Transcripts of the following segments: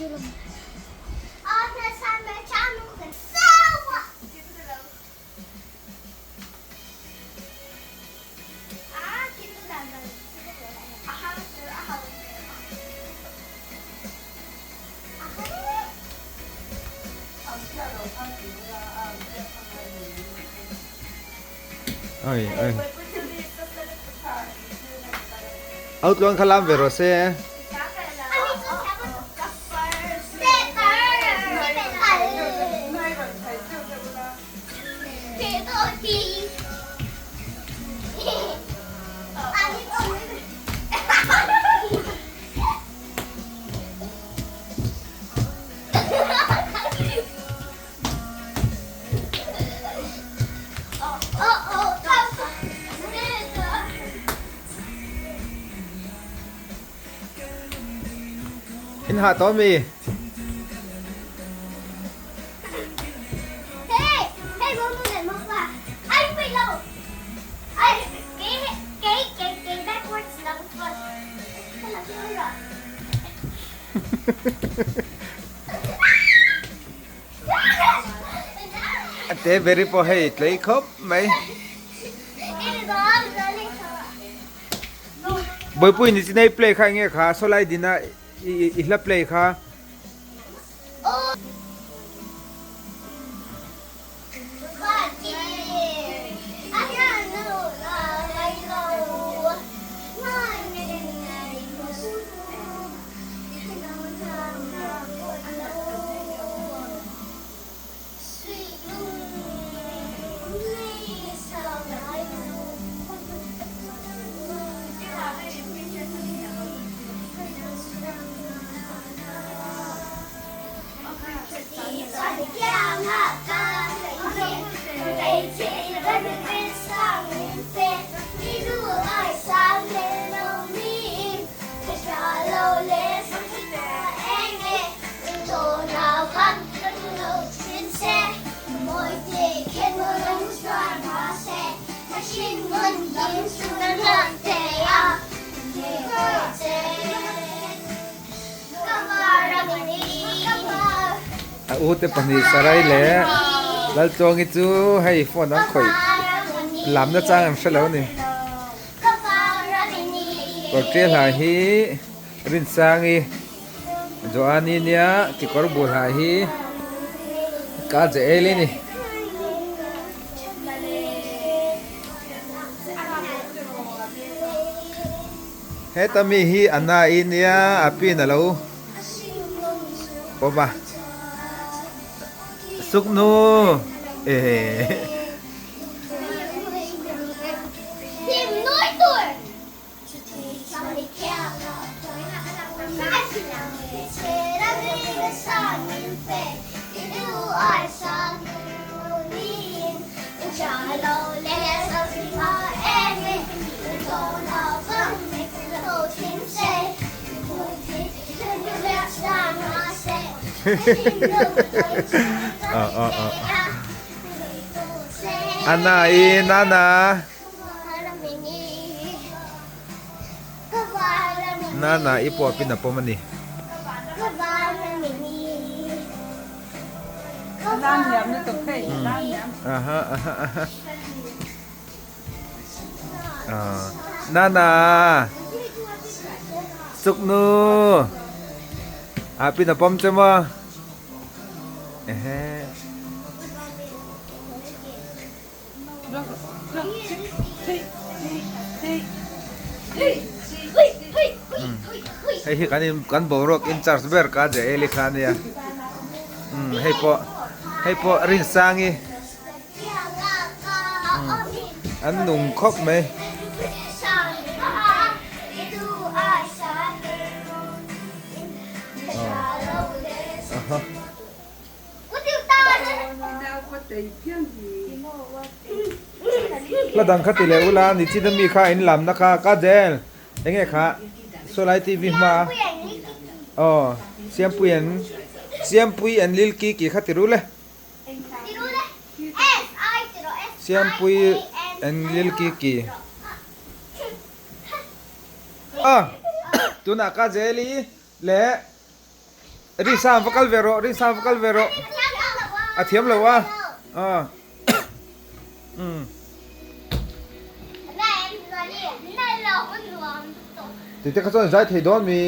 Oi oi. Au tluang kha lam ve rawh se. In hah tawh ami? A te beri pawh hei tlei khawp mai. Bawihpui ni chinai play kha enge kha sawlai dina i hla play kha. A u te pahnih Sarai leh Laltluangi chu hei phone an khawih lamna chang an hre lo a ni. Kawrṭiah hla hi Rinsangi Joani nia kekawr bul hla hi ka Jael-i a ni. Heta mi hi a na i nia a pin a lo pawm a suknu ehh. Anna i Nana Nana i pawh pin a pawm a ni. Aha aha aha. Nana Suknu A pin a pawm che maw? Ehe. Hei hi kan in kan boruak in charge ber ka je eli kha ania umm hei pawh hei pawh Rinsangi an nung khawp mai. Hla dang kha ti leh ula ni chin ami kha in lamna kha ka zel enge kha sawlai tv hma aw siampui an siampui an lil ki ki kha ti ru le siampui an lil ki ki a tunah ka zel i leh. Rinsang va kal ve rawh, Rinsang va kal ve rawh. A thiam lo a. Ah. Um. Tite kha chuan zai thei dawn mi.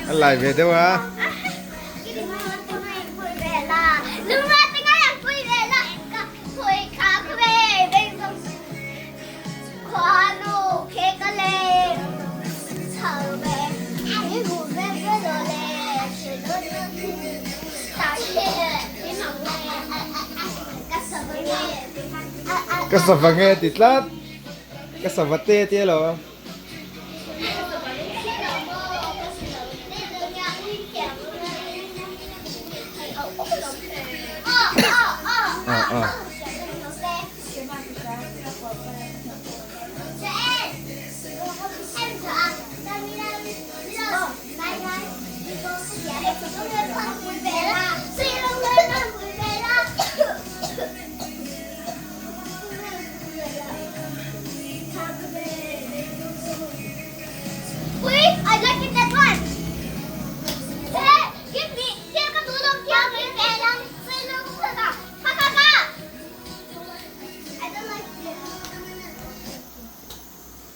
A lai ve deuh a. Ka sava nge ti tlat. Ka sava te ti elo.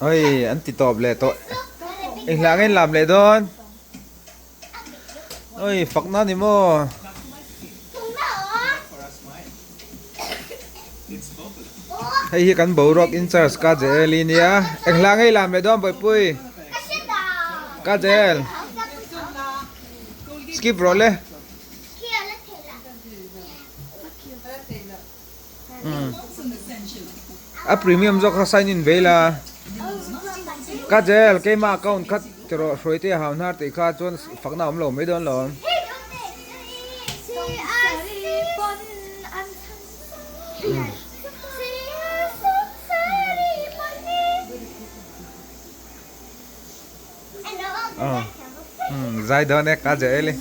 Oi an ti tawp leh tawh eng hlah nge lam leh dawn oi fak na ni maw. Hei hi kan boruak in charge ka jail i nia eng hlah nge lam leh dawn bawihpui ka jail skip rawh le. A premium zawk kha sign in vei la. Ka jail keimah account kha ti rawh hruai te hau hnar tih kha chuan fakna a awm lo mai dawn lo. Zai dawn e ka jail e.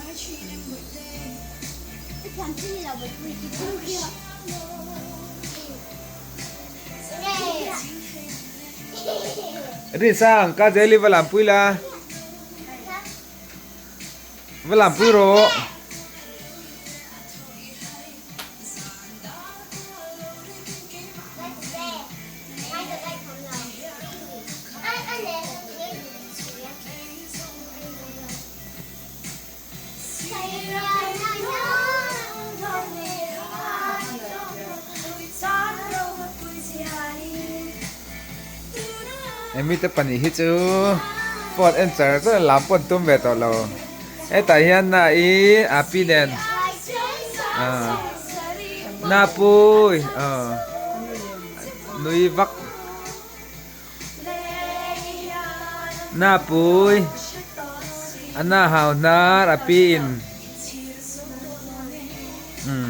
Rinsang ka jail i va lampui la. Va lampui rawh. Hemi te pahnih hi chu phone en char char lam pawh an tum ve tawh lo hetah hian na i a pi nen ah na pui ah nui vak. Na pui a na hau hnar a pi in umm.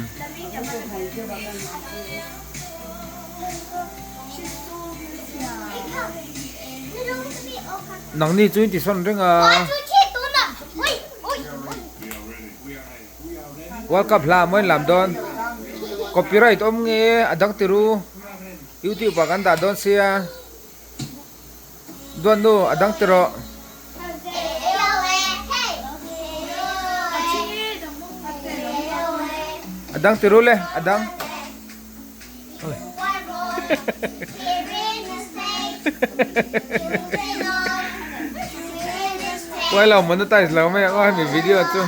Nangni chu in ti sawn reng a. World Cup hla mawi lam dawn. Copyright awm nge a dang ti ru. Youtube ah kan dah dawn sia. Duan nu a dang ti rawh. A dang ti ru le a dang. Uai lo monetize lo mai ang aw hemi video chu.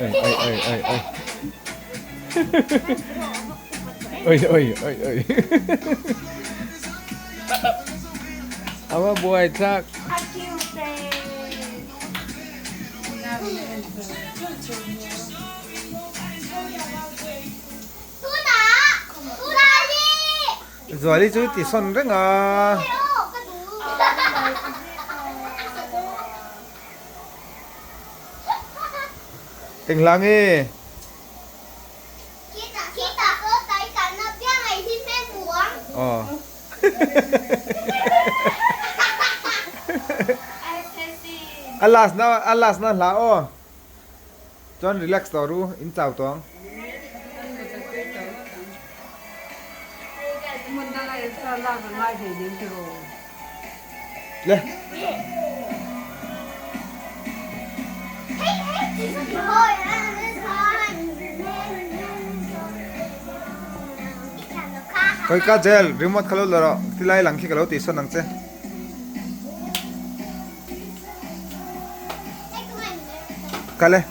Oi oi oi oi oi. Oi oi oi oi. Ava buai thlak. Zuali chu ti sawn reng a. Eng hla nge? Aw. A last na a last na hla aw. Chuan relax tawh ru in chau tawh ang. Le. Koi ka jail remote kha lo la rawh tilai lang khi ka lo tih sawn ang che. Kal e.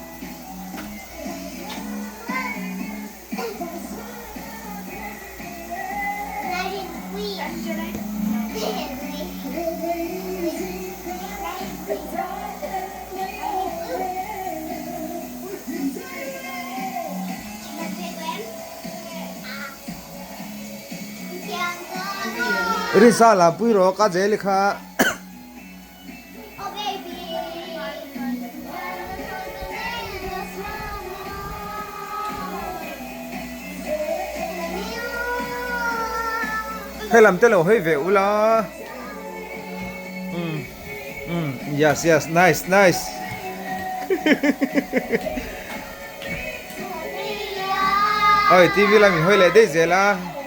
Risa la pui rawh ka jail kha. Helam te lo hawi ve ula umm umm yes yes nice nice oi tv lam in hawi leh daih zel a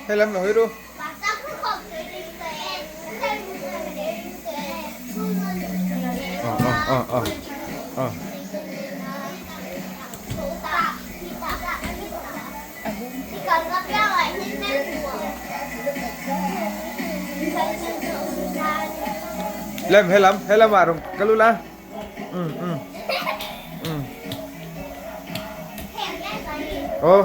helam lo hawi ru. Lem helam helam ah rawn kal ula um um um aw.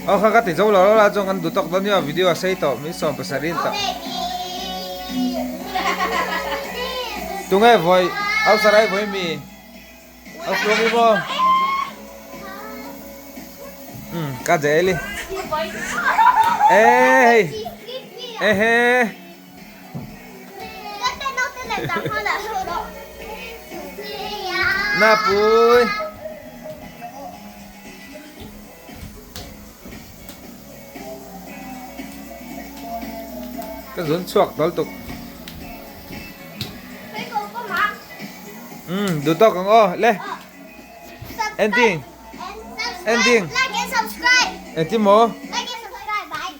Aw kha ka ti zo lo lo la chuan kan duh tawk dawn nia video a sei tawh min sawm pasarih in tawh. Tunge vawi au sarai vawi mi au tluang i maw um ka zel i e hei e he. Na pui. Ka zun chhuak dal tuk. Um, duh tawk ang aw. Le. Ending. Ending. Like and subscribe. Engtin maw? Like and subscribe. Bye.